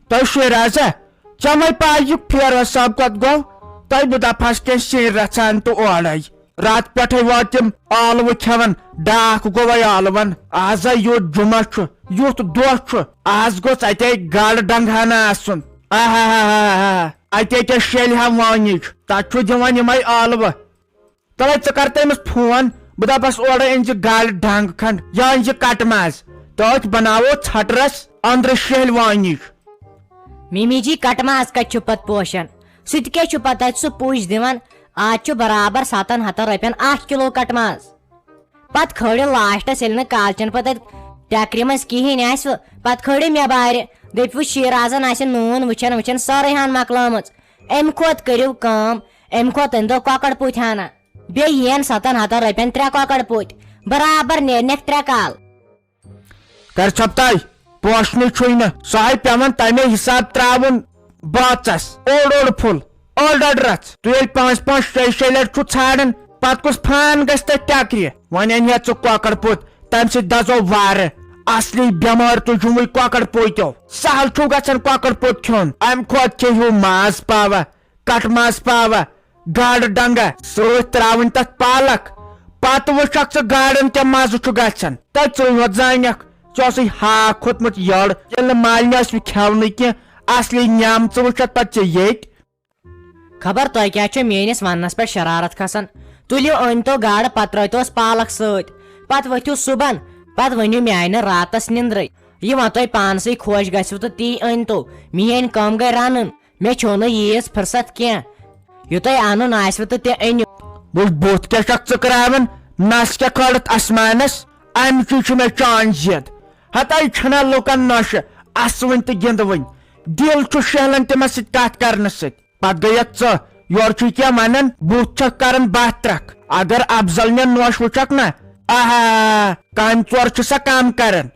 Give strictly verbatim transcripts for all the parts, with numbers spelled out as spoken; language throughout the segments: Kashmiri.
تۄہہِ شیرازا، ژےٚ مَے پَے یہِ پھیروز صٲب کوٚت گوٚو؟ تۄہہِ بہٕ دَپہَس کینٛہہ سِنۍ رَژھان تہٕ اورَے۔ راتہٕ پٮ۪ٹھَے وٲتۍ تِم ٲلوٕ کھٮ۪وان، ڈاکھ گوٚوَے ٲلوَن۔ آزَے یُتھ جُمعہ چھُ، یُتھ دۄہ چھُ، آز گوٚژھ اَتے گاڈٕ ڈنٛگہٕ ہنا آسُن۔ آہا، اَتے کیٛاہ شیلہِ ہا وٲنِج، تَتھ چھُ دِوان یِمَے ٲلوٕ۔ تَلَے ژٕ کَر تٔمِس فون، بہٕ دَپَس اورٕ أنۍ زِ گاڈٕ ڈنٛگ کھنٛڈ یا أنۍ زِ کَٹہٕ ماز، تہٕ أتھۍ بَناوو ژھَٹہٕ رَس أنٛدرٕ شیلہِ وٲنِج۔ مِمی جی، کٹہٕ ماز کتہِ چھُ پتہٕ پوشان؟ سُہ تہِ کیٛاہ چھُ پتہٕ اتہِ سُہ پوش دِوان؟ آز چھُ برابر ستن ہتن رۄپین اکھ کِلو کٹہٕ ماز۔ پتہٕ کھٲلِو لاسٹس، ییٚلہِ نہٕ کالچن پتہٕ اتہِ ٹٮ۪کرِ منٛز کِہیٖنۍ آسِوٕ، پتہٕ کھٲلِو مےٚ بارِ۔ دٔپِو شیٖرازن آسہِ نوٗن وٕچھان وٕچھان سٲرٕے ہن مۄکلٲمٕژ۔ امہِ کھۄتہٕ کٔرِو کٲم، امہِ کھۄتہٕ أنۍتو کۄکر پوٗتۍ ہنا۔ بیٚیہِ یِین ستن ہتن رۄپین ترٛےٚ کۄکر پوٗتۍ، برابر نیرنکھ ترٛےٚ کال۔ کر ژھۄپہٕ تاے، پوشنُے چھُے نہٕ، سُہ ہاے پٮ۪وان تَمے حساب ترٛاوُن بٲژَس، اوٚڑ اوٚڑ پھُل، أڑ أڑ رَژھ۔ تُہۍ ییٚلہِ پانٛژھ پانٛژھ شےٚ شےٚ لَٹہِ چھُ ژھانٛڈان، پَتہٕ کُس فان گژھِ تَتھ ٹٮ۪کرِ؟ وۄنۍ اَنہِ ہا ژٕ کۄکَر پوٚت، تَمہِ سۭتۍ دَزو وارٕ۔ اَصلی بٮ۪مٲرۍ تُجومٕے کۄکَر پوٚتیو۔ سہل چھُو گژھان کۄکَر پوٚت کھیوٚن، اَمہِ کھۄتہٕ کھیٚیِو ماز پاوا۔ کٹہٕ ماز پاوا، گاڈٕ ڈنگہ، سۭتۍ ترٛاوٕنۍ تتھ پالک۔ پتہٕ وٕچھکھ ژٕ گاڈن کیٛاہ مزٕ چھُ گژھان۔ تہٕ ژٕے یوت زانکھ، ژےٚ اوسُے ہاکھ کھوٚتمُت یٔڑ۔ ییٚلہِ نہٕ مالنہِ ٲسوٕ کھٮ۪ونٕے کینٛہہ، اصلی نعمژٕ وٕچھتھ پتہٕ ژےٚ ییٚتہِ۔ خبر تۄہہِ کیٛاہ چھو میٲنِس وننس پٮ۪ٹھ شرارت کھسان؟ تُلِو أنۍ تو گاڈٕ، پتہٕ ترٲوتوس پالک سۭتۍ، پتہٕ ؤتھِو صُبحن، پتہٕ ؤنِو میانہِ راتس نِندرٕے۔ یہِ وۄنۍ تۄہہِ پانسٕے خۄش گژھِوٕ تہٕ تی أنۍ تو، میٲنۍ کٲم گٔے رنٕن۔ مےٚ چھو نہٕ ییٖژ فرصت کینٛہہ۔ یہِ تۄہہِ اَنُن آسِوٕ تہٕ تہِ أنِو۔ وٕچھ بُتھ کیٛاہ چھکھ ژٕ کرٛاوان، نس کیٛاہ کھٲلِتھ آسمانس؟ اَمہِ چی چھُ مےٚ چانۍ ضد۔ ہتاے چھنا لُکن نۄشہِ اسوٕنۍ تہٕ گِنٛدوٕنۍ۔ دِل چھُ شیہلان تِمن سۭتۍ کتھ کرنہٕ سۭتۍ۔ پتہٕ گٔیکھ ژٕ، یورٕ چھُے کینٛہہ ونان، بُتھ چھکھ کران بتھ ترکھ۔ اگر افضل نٮ۪ن نۄش وٕچھکھ نا، آہا، کامہِ ژور چھِ سا کم کران۔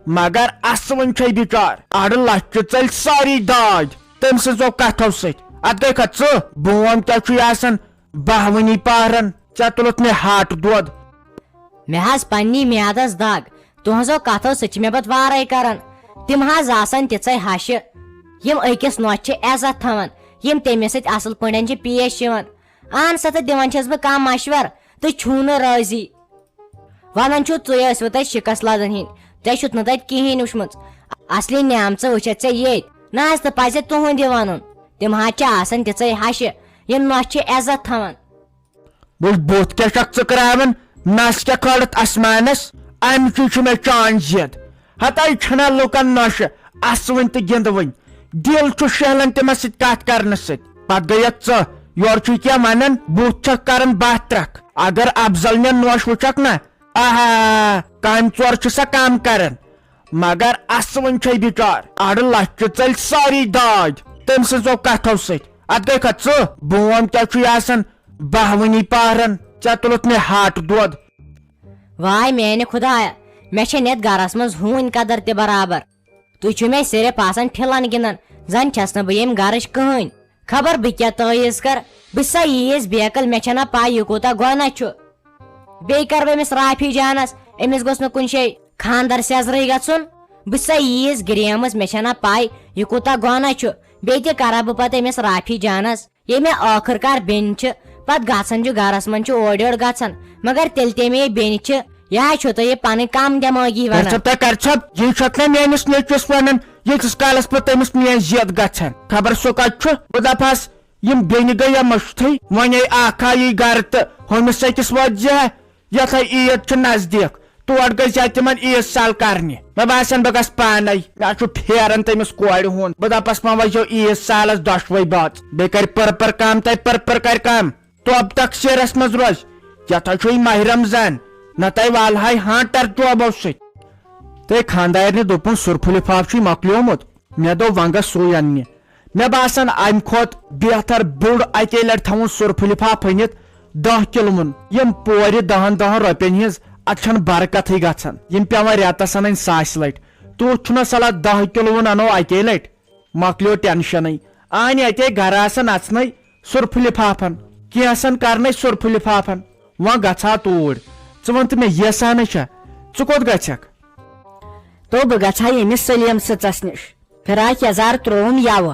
مگر اسوٕنۍ چھے بِچار اڑٕ لچھِ ژٔلۍ سٲری داج تٔمۍ سٕنٛزو کتھو سۭتۍ۔ اتھ گٔے کھا ژٕ؟ بوم کیٛاہ چھُے آسان بہوٕنی پہرن؟ ژےٚ تُلُتھ مےٚ ہاٹہٕ دود۔ مےٚ حظ پننی میادس دگ، تُہنٛزو کتھو سۭتۍ چھِ مےٚ پتہٕ وارے کران۔ تِم حظ آسن تِژے ہشہِ، یِم أکِس نۄشہِ چھِ عزت تھاوان، یِم تٔمِس سۭتۍ اصل پٲٹھۍ چھِ پیش یِوان۔ اہن سا، تہٕ دِوان چھس بہٕ کانٛہہ مشور، تُہۍ چھِو نہٕ رٲضی۔ ونان چھِو، ژٕے ٲسوٕ تتہِ شِکس لدن ہٕنٛدۍ، ژےٚ چھُتھ نہٕ تتہِ کِہیٖنۍ وٕچھمٕژ۔ اصلی نعمژٕ وٕچھتھ ژےٚ ییٚتۍ۔ نہ حظ، تہٕ پزِ تُہُنٛد یہِ ونُن۔ تِم حظ چھِ آسان تِژے ہشہِ، یِم نۄشہِ چھِ عزت تھاوان۔ وٕچھ بُتھ کیٛاہ چھکھ ژٕ کرٛاوان، نس کیٛاہ کھٲلِتھ آسمانس؟ امہِ چی چھُ مےٚ چانۍ ضد۔ ہتاے چھنا لُکن نۄشہِ اسوٕنۍ تہٕ گِنٛدوٕنۍ۔ دِل چھُ شیہلان تِمن سۭتۍ کتھ کرنہٕ سۭتۍ۔ پتہٕ گٔیکھ ژٕ، یورٕ چھُے کینٛہہ ونان، بُتھ چھکھ کران بتھ ترکھ۔ اگر افضل نٮ۪ن نۄش وٕچھکھ نا، آہا، کامہِ ژور چھِ سا کم کران۔ مگر اسوٕنۍ چھے بِچار اڑٕ لچھِ ژٔلۍ سٲری داج تٔمۍ سٕنٛزو کتھو سۭتۍ۔ اتھ گٔے کھا ژٕ؟ بوم کیٛاہ چھُے آسان بہوٕنی پہرن؟ ژےٚ تُلُتھ مےٚ ہاٹہٕ دود۔ واے میانہِ خدایا، مےٚ چھےٚ نہٕ یتھ گرس منٛز ہوٗنۍ قدر تہِ برابر۔ تُہۍ چھِو مےٚ صرف آسان ٹھِلن گِنٛدان، زن چھَس نہٕ بہٕ ییٚمہِ گرٕچ کٕہٕنۍ۔ خبر بہٕ کیٛاہ تٲویٖز کر، بہٕ چھسا ییٖژ بیقل، مےٚ چھےٚ نہ پَے یہِ کوٗتاہ گۄناہ چھُ۔ بیٚیہِ کرٕ بہٕ أمِس رافی جانس، أمِس گوٚژھ نہٕ کُنہِ جایہِ خانٛدر سیزرٕے گژھُن۔ بہٕ چھسا ییٖژ گریمٕژ، مےٚ چھےٚ نہ پَے یہِ کوٗتاہ گۄناہ چھُ۔ بیٚیہِ تہِ کرٕ ہا بہٕ پتہٕ أمِس رافی جانس۔ ییٚلہِ مےٚ ٲخٕر کار بیٚنہِ چھِ، پتہٕ گژھان چھُ گرس منٛز چھُ اورٕ یورٕ گژھان، مگر تیٚلہِ تہِ مےٚ یہِ بیٚنہِ چھِ، یہِ حظ چھو تۄہہِ یہِ پنٕنۍ کم دٮ۪مٲغی ونان۔ کرژھپ تہ کرژھپ، یہِ چھکھ نہ میٲنِس نیٚچوِس ونان، ییٖتِس کالس بہٕ تٔمِس میٲنۍ زیت گژھن۔ خبر سُہ کتہِ چھُ؟ بہٕ دپہس، یِم بیٚنہِ گٔیہ مٔشتھٕے، وۄنۍ اے اکھ آیی گرٕ تہٕ ہُمِس أکِس وٲتۍ زِ ہا، یتھ ہا عید چھِ نزدیٖک۔ تور گٔژھۍ زِ ہا تِمن عیٖد سال کرنہِ۔ مےٚ باسان بہٕ گژھٕ پانے۔ مےٚ چھُ پھیران تٔمِس کورِ ہُنٛد۔ بہٕ دپس وۄنۍ وٲتۍزیو عیٖد سالس دۄشوے بٲژ۔ بیٚیہِ کرِ پٔر پٔر کٲم تتہِ، پٔر پٔر کرِ کٲم۔ توب تقصیرس منٛز روزِ۔ یتھ ہا چھُے ماہِ رمضان۔ نتہٕ والہاے ہانٹر چوبو سۭتۍ۔ تہٕ خاندارنہِ دوٚپُن، سُرفہٕ لفاف چھُے مۄکلیومُت۔ مےٚ دوٚپ، وۄنۍ گژھ سُے اننہِ۔ مےٚ باسان، امہِ کھۄتہٕ بہتر بوٚڑ اکے لٹہِ تھاوُن سُرفہٕ لفاف أنِتھ دَہ کِلوُن۔ یِم پورِ دَہن دَہن رۄپین ہٕنٛز، اتھ چھنہٕ برکتھٕے گژھان۔ یِم پیوان رٮ۪تس انٕنۍ ساسہِ لٹہِ۔ تیوٗت چھُنہ صلاح دَہ کِلوُن انو اکے لٹہِ۔ مۄکلیو ٹینشنٕے۔ آنہِ اتے گرٕ آسان اژنَے سُرفہٕ لفافن۔ کینٛہہ آسان کرنَے سُرفہٕ لفافن۔ وۄنۍ گژھٕ ہا توٗرۍ۔ ژٕ وَن تہٕ مےٚ، ییٖژ ہنٕے چھا؟ ژٕ کوٚت گژھکھ؟ تو بہٕ گژھٕ ہا ییٚمِس سلیٖم سٕژس نِش۔ فراق یزار ترووُم یوٕ۔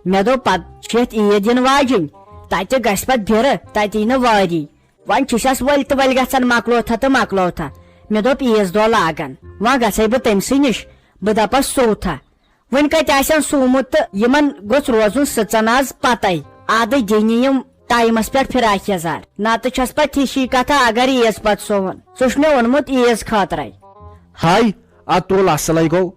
مےٚ دوٚپ، پتہٕ چھِ یتھ عیٖد یِنہٕ واجِنۍ، تتہِ گژھِ پتہٕ بِرٕ، تتہِ یی نہٕ وٲری۔ وۄنۍ چھُسس ؤلۍ تہٕ ؤلۍ گژھان، مۄکلوتھا تہٕ مۄکلوتھا۔ مےٚ دوٚپ، عیٖز دۄہ لاگن، وۄنۍ گژھے بہٕ تٔمۍ سٕے نِش، بہٕ دپس سووتھا۔ وۄنۍ کتہِ آسن سُومُت تہٕ یِمن گوٚژھ روزُن سٕژن آز پتے۔ ادٕ دِنۍ یِم ٹایمس پٮ۪ٹھ فراق یزار، نتہٕ چھس پتہٕ ہِشی کتھا اگر عیٖز پتہٕ سُوُن۔ ژٕ چھُکھ مےٚ اوٚنمُت عیٖز خٲطرے۔ ہاے، اتھ تُل اصلے گوٚو۔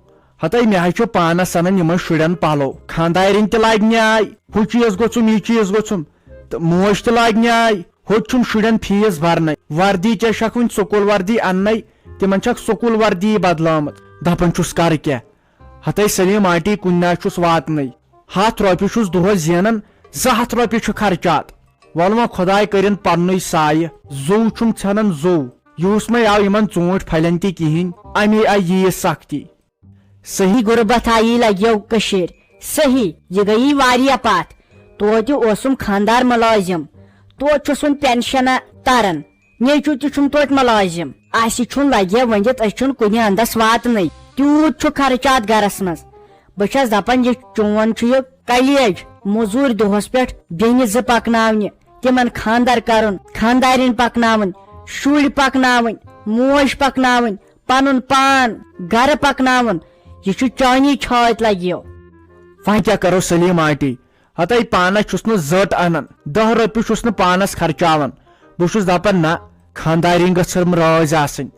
ہتے مےٚ حظ چھُ پانس انان یِمن شُرٮ۪ن پلو۔ خانٛدارِنۍ تہِ لاگہِ نیاے، ہُہ چیٖز گوٚژھُم، یہِ چیٖز گوٚژھُم، تہٕ موج تہِ لاگہِ نیاے۔ ہوٚتہِ چھُم شُرٮ۪ن فیٖس برنے، وردی ژےٚ چھکھ وُنہِ سکوٗل وردی اننے، تِمن چھکھ سکوٗل وردی بدلٲمٕژ۔ دپان چھُس کرٕ کیٛاہ؟ ہتے سلیٖم آنٹی کُنہِ نہ چھُس واتنٕے۔ ہتھ رۄپیہِ چھُس دۄہس زینان، زٕ ہتھ رۄپیہِ چھُ خرچات۔ وَلہٕ وۄنۍ خۄداے کٔرِن پننُے سایہِ۔ زُو چھُم ژھٮ۪نان زُو۔ یوٗس مَے آو یِمن ژوٗنٛٹھۍ پھلٮ۪ن تہِ کِہیٖنۍ، اَمے آیہِ ییٖژ سختی۔ صحیح۔ غربت آیی لگیو کٔشیٖرِ۔ صحیح، یہِ گٔیی واریاہ پتھ۔ توتہِ اوسُم خانٛدار مُلٲزِم، توتہِ چھُس وۄنۍ پینشنہ تران۔ نیٚچو تہِ چھُم توتہِ مُلٲزِم۔ اسہِ چھُنہٕ لگہِ ونِتھ، أسۍ چھُنہٕ کُنہِ اندس واتنٕے۔ تیوٗت چھُ خرچات گرس منٛز۔ بہٕ چھس دپان، یہِ چون چھُ یہِ کلیج، موٚزوٗرۍ دۄہس پٮ۪ٹھ بیٚنہِ زٕ پکناونہِ، تِمن خانٛدر کرُن، خانٛدارِنۍ پکناوٕنۍ، شُرۍ پکناوٕنۍ، موج پکناوٕنۍ، پنُن پان، گرٕ پکناوُن، یہِ چھُ چانی چھٲتۍ لگیو۔ وۄنۍ کیٛاہ کرو سلیٖم آنٹی؟ ہتے پانس چھُس نہٕ زٔٹ انان، دہ رۄپیہِ چھُس نہٕ پانس خرچاوان۔ بہٕ چھُس دپان، نہ، خانٛدارِنۍ گٔژھٕم رٲضۍ آسٕنۍ،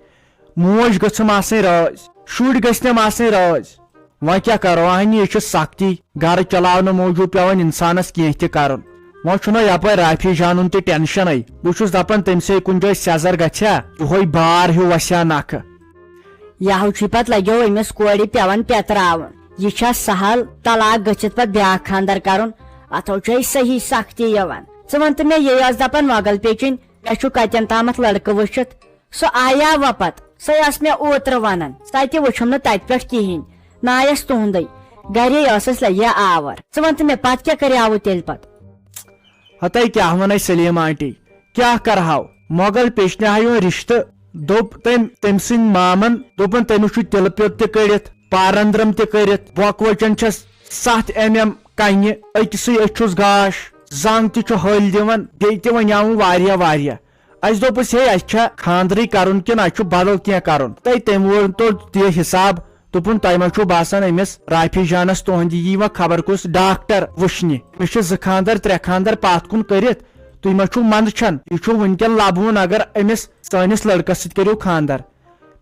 موج گٔژھٕم آسٕنۍ رٲضۍ، شُرۍ گٔژھنم آسٕنۍ رٲضۍ۔ وۄنۍ کیٛاہ کرو، اہنی، یہِ چھِ سختی، گرٕ چلاونہٕ موٗجوٗب پٮ۪وان انسانس کینٛہہ تہِ کرُن۔ وۄنۍ چھُنہ یپٲرۍ رافی جانُن تہِ ٹینشنے۔ بہٕ چھُس دپان، تٔمۍ سٕے کُنہِ جایہِ سیزر گژھِ ہا، یِہوے بار ہیوٗ وسہِ ہا نکھٕ۔ یہو چھُے پتہٕ لگیو أمِس کورِ پٮ۪وان پٮ۪تراوُن۔ یہِ چھا سہل طلاق گٔژھِتھ پتہٕ بیٛاکھ خانٛدر کرُن؟ اتھو چھے صحیح سختی یِوان۔ ژٕ وَن تہٕ مےٚ، یہِ ٲس دپان مۄغل پیچِنۍ، مےٚ چھُ کتٮ۪ن تامتھ لڑکہٕ وٕچھِتھ۔ سُہ آیاوا پتہٕ؟ سۄے ٲس مےٚ اوترٕ ونان، سۄ تہِ وٕچھُم نہٕ تتہِ پٮ۪ٹھ کِہیٖنۍ۔ نہ آیس تُہُندے، گرے ٲسٕس لگیا آور۔ ژٕ وَن تہٕ مےٚ، پتہٕ کیٛاہ کریاوُ تیٚلہِ پتہٕ؟ ہتے کیٛاہ ونے سلیٖم آنٹی، کیٛاہ کرہاو؟ مۄغل پیچنہِ ہا یون رشتہٕ، دوٚپ تٔمۍ تٔمۍ سٕنٛدۍ مامن، دوٚپُن، تٔمِس چھُ تِلہٕ پیوٚت تہِ کٔڑِتھ، پارندرم تہِ کٔرِتھ، بۄکہٕ وچن چھس ستھ ایم ایم کنہِ، أکسٕے أچھ چھُس گاش، زنگ تہِ چھُ ۂلۍ دِوان، بیٚیہِ تہِ ونیاوُن واریاہ واریاہ۔ اسہِ دوٚپُس، ہے، اسہِ چھا خانٛدرٕے کرُن کِنہٕ اسہِ چھُ بدل کینٛہہ کرُن؟ تہٕ تٔمۍ ووٚن توٚت تہِ حساب۔ دوٚپُن، تۄہہِ ما چھُو باسان أمِس رافی جانس تُہنٛدِ یی وۄنۍ خبر کُس ڈاکٹر وٕچھنہِ؟ أمِس چھِ زٕ خانٛدر، ترٛےٚ خانٛدر پتھ کُن کٔرِتھ۔ تُہۍ ما چھُو منٛدچھان؟ یہِ چھُ وٕنکٮ۪ن لبوُن، اگر أمِس سٲنِس لڑکس سۭتۍ کٔرِو خانٛدر۔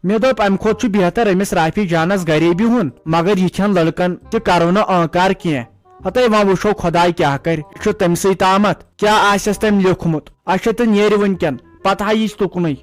مےٚ دوٚپ، امہِ کھۄتہٕ چھُ بہتر أمِس رافی جانس گرے بِہُن، مگر یہِ کھٮ۪ن لڑکن تہِ کرو نہٕ آنکار کینٛہہ۔ ہتے وۄنۍ وٕچھو خۄداے کیٛاہ کرِ، یہِ چھُ تٔمۍ سٕے تامتھ، کیٛاہ آسٮ۪س تٔمۍ لیوٗکھمُت۔ اچھا، تہٕ نیرِ وٕنکٮ۪ن، پتہٕ ہا یِیہِ تُکنُے۔